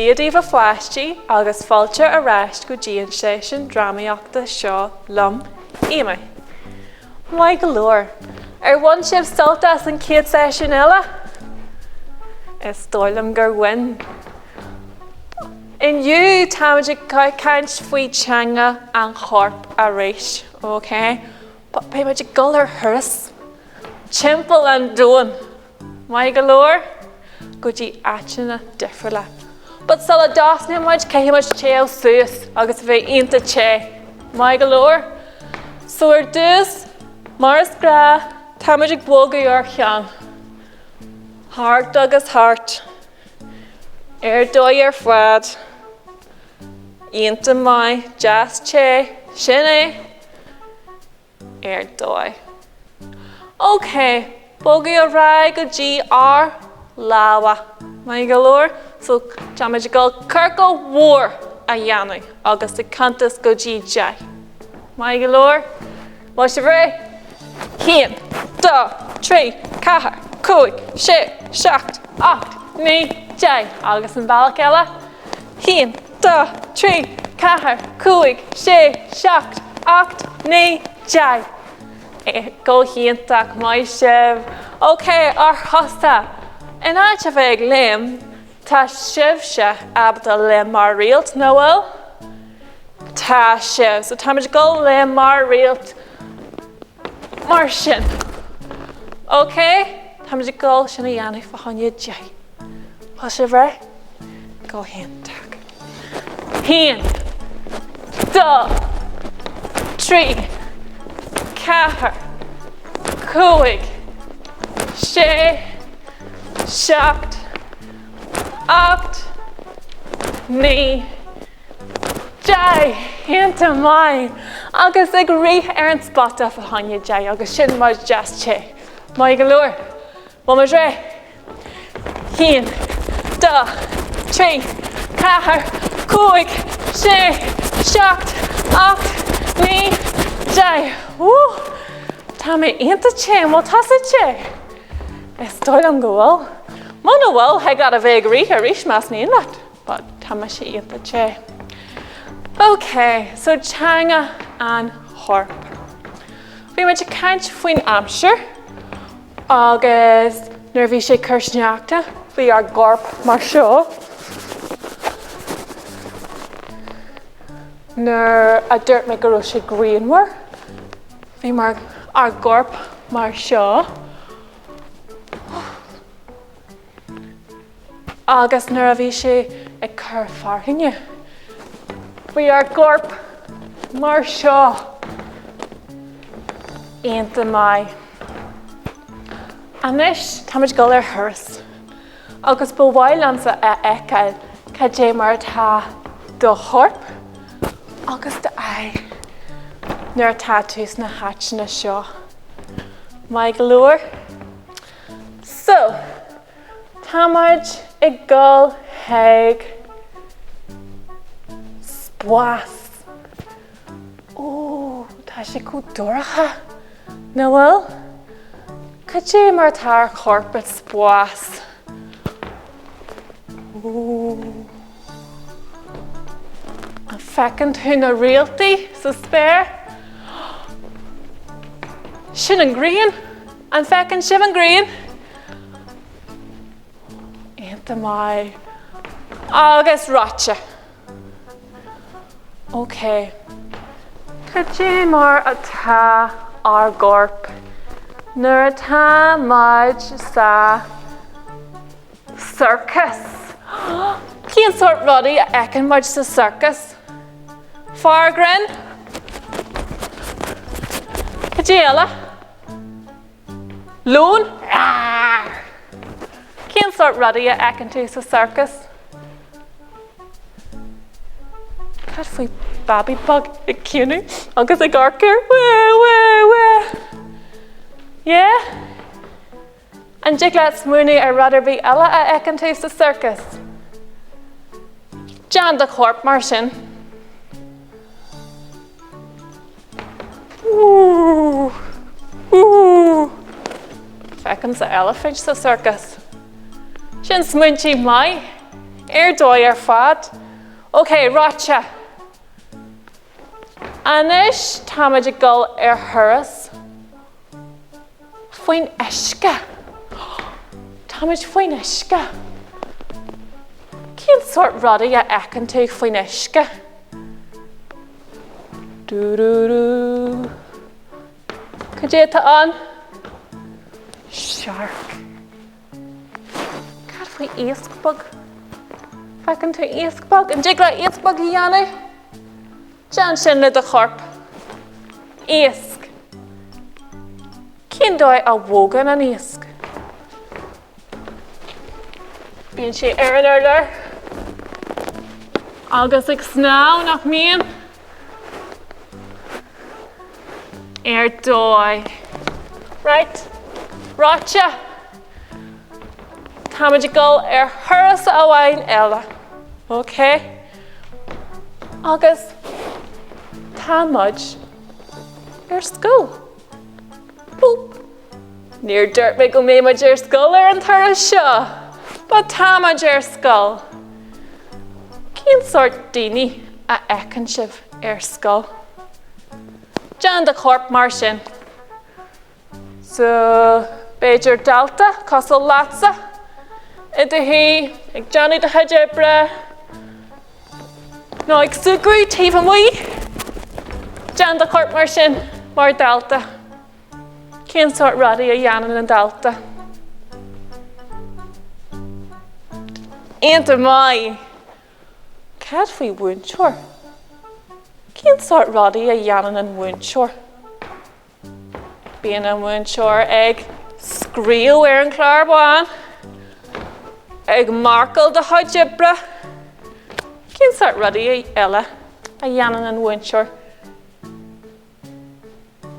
Dia daoibh a pháistí agus fáilte ar ais go dtí an seisiún drámaíochta seo liom, Amy. Maith go leor. Ar bhain sibh sult as an chéad seisiún eile? Is dóigh liom gur bhain. Inniu táimid ag caint faoi teanga an choirp arís, ok? But beidh muid ag dul ar thuras timpeall an domhain. Maith go leor, go dtí áiteanna difriúla. But sula dtosnaíonn muid, caithfidh muid téamh suas agus a bheith iontach te. Maith go leor. So ar dtús, mar is gnáth, tá muid ag bogadh ár cheann. Thart agus thart. Ar dóigh ar fad. Iontach maith, deas te. Sin é. Ar dóigh. Ok, bogadh ar aghaidh go dtí ár lámha. Maith go leor? So, táimid ag dul ciorcal mhór a dhéanamh agus ag cuntas go dtí 10. Maith go leor? Bhfuil sibh réidh? 1, 2, 3, 4, 5, 6, 7, 8, 9, 10. Agus an bealach eile? 1, 2, 3, 4, 5, 6, 7, 8, 9, 10. Go hiontach, maith sibh. Ok, ár chosa. In áit a bheith ag léim, tá sibhse ábalta léim mar réalt, nach bhfuil? Tá sibh. So táimid ag dul léim mar réalt mar sin. Ok? Táimid ag dul sin a dhéanamh fá choinne 10. Bhfuil sibh réidh? Go hiontach. 1, 2, 3, 4, 5, 6, 7, 8, 9, 10! Iontach maith! Agus ag rith ar an spota fá choinne 10 agus sin muid deas te. Maith go leor. Bhfuil muid réidh? 1, 2, 3, 4, 5, 6, 7, 8, 9, 10. Wú! Tá mé iontach te, an bhfuil tusa te? Is dóigh liom go bhfuil. Muna bhfuil, thig leat a bheith ag rith arís más mian leat, but tá mise iontach te. Ok, so teanga an choirp. Bhí muid ag caint faoin aimsir. Agus nuair a bhí sé ag cur sneachta, bhí ár gcorp mar seo. Nuair a dúirt mé go raibh sé grianmhar, bhí mar ár gcorp mar seo. Agus nuair a bhí sé ag cur fearthainne, bhí ár gcorp mar seo. Iontach maith. Anois táimid ag dul ar thuras agus ba mhaith liomsa a fheiceáil cad é mar atá do chorp agus d'aghaidh nuair atá tú sna háiteanna seo. Maith go leor? So, Tá muid ag dul chuig spás. Ó, tá sé chomh dorcha, nach bhfuil? Cad é mar atá ár chorp i spás? Ó. An bhfeiceann tú na réaltaí sa spéir? Sin an ghrian! An bhfeiceann sibh an ghrian? Iontach maith. Agus reoite. Ok. Cad é mar atá ár gcorp nuair atá muid sa sorcas? Cén sórt rudaí a fheiceann muid sa sorcas? Fear grinn? Cad é eile? Leon? Cén sórt rudaí a fheiceann tú sa sorcas? Cad faoi babaí beag ag caoineadh agus ag amharc air? Wah, wah, wah. Yeah? An dtig leat smaoineamh ar rud ar bith eile a fheiceann tú sa sorcas? Déan do chorp mar sin. Feicimse eilifint sa sorcas. Sin smaointe maith. Ar dóigh ar fad. Ok, ráite. Anois táimid ag dul ar thuras faoin uisce. Táimid faoin uisce. Cén sórt rudaí a fheiceann tú faoin uisce? Dúrúrú. Cad é atá ann? Shark. Cad faoi iasc beag? Feiceann tú iasc beag? An dtig leat iasc beag a dhéanamh? Déan sin le do chorp. Iasc. Cén dóigh a bhogann an iasc? Bíonn sé ar an urlár agus ag snámh, nach mbíonn? Ar dóigh. Right. Ráite. Táimid ag dul ar thuras amháin eile. Ok? Agus tá muid ar scoil. Boop. Níor dúirt mé go mbeidh muid ar scoil ar an turas seo, but tá muid ar scoil. Cén sórt daoine a fheiceann sibh ar scoil? Déan do chorp mar sin. So, b'fhéidir dalta cosúil leatsa, i do shuí, ag déanamh do chuid oibre, nó ag súgradh taobh amuigh. Déan do chorp mar sin, mar dhalta. Cén sórt rudaí a dhéanann an dalta? Iontach maith! Cad faoi mhúinteoir? Cén sórt rudaí a dhéanann an mhúinteoir? Bíonn an múinteoir ag scríobh ar an chlár bán, ag marcáil do chuid oibre. Cén sórt rudaí eile a dhéanann an mhúinteoir?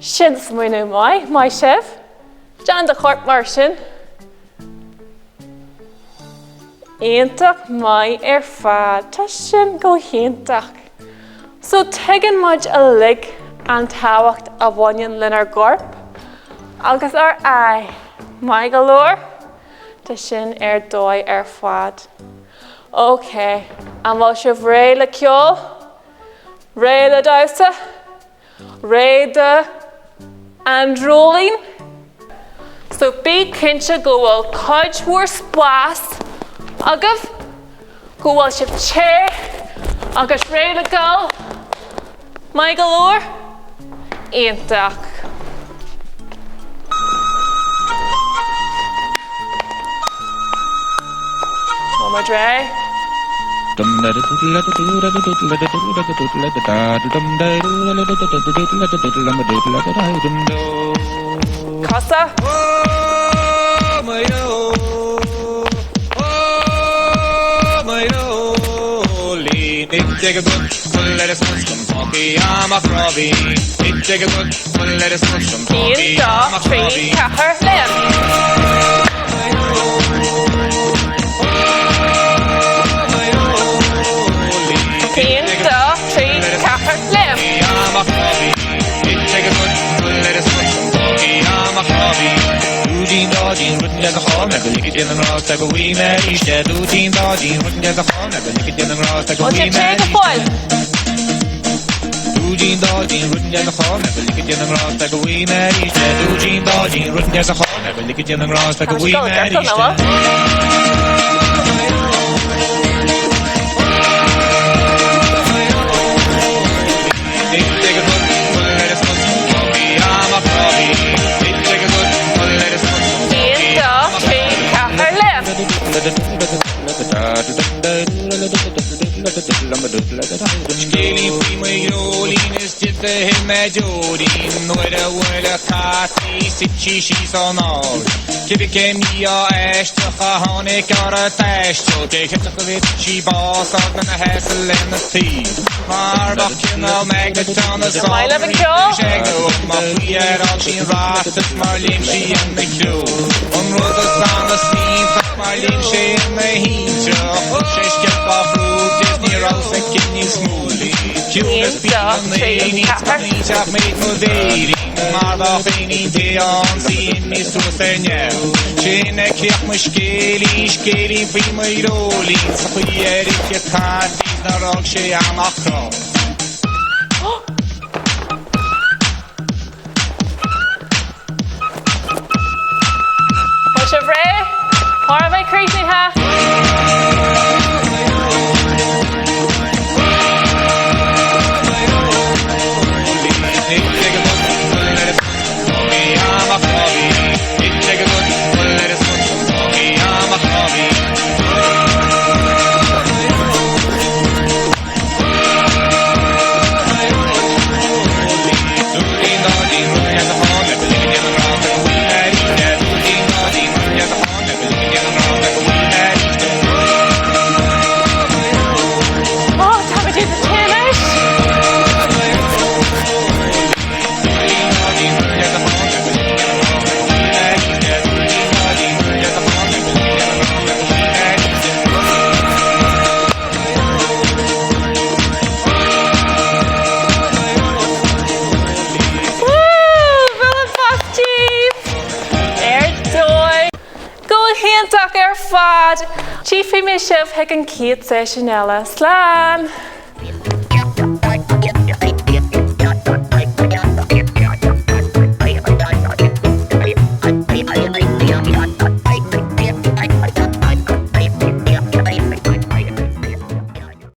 Sin smaoineamh maith, maith sibh. Déan do chorp mar sin. Iontach maith ar fad, tá sin go hiontach. So tuigeann muid uilig an tábhacht a bhaineann lenár gcorp agus ár aghaidh. Maith go leor? Tá sin ar dóigh ar fad. Ok, an bhfuil sibh réidh le ceol? Réidh le damhsa? Réidh do an dreoilín? So bí cinnte go bhfuil cuid mhór spás agaibh, go bhfuil sibh te agus réidh le dul. Maith go leor? Iontach. Tá muid réidh. Cosa. 1, 2, 3, 4, léim. 1, 2, 3, 4, léim. Bhfuil sibh te go fóill? Tá muid ag dul i gciorcal, nach bhfuil? 1, 2, 3, 4, léim. Scéilín faoi mo dhreoilín is di d'ith mé deoirín Nuair a bhuail an cat í thit sí síos ón ard Cibé cén mí-ádh aisteach a tháinig orthu taisteal Cé chreidfeadh go bhféadfadh sí bás a fháil lena sheasamh lena taobh Mar bheadh cineál magnet ann is Maith libh an ceol? Má faoi ar fhág sí an ratas mar léim sí ina threo An rud is anna is iontach mar léim sé ina thimpeall. baintreach Thug sé sceilp á chrúid is ní raibh 's aici níos mó Ciúnas 1, 2, 3, 4. Ach méid mo mhéirín Mar bheadh éinín Dé ann 's í imithe suas ar neamh Sin é críoch mo scéilín, scéilín faoi mo dhreoilín 'S an chaoi ar ith sé caife 's nár fhág sé ann ach cruth. Bhfuil sibh réidh? Chóir a bheith críochnaithe! Ó, táimid iontach te anois! Woo! Bualadh bos daoibh! Ar dóigh! Go hiontach ar fad! Tchífidh mé sibh chuig an chéad seisiún eile. Slán!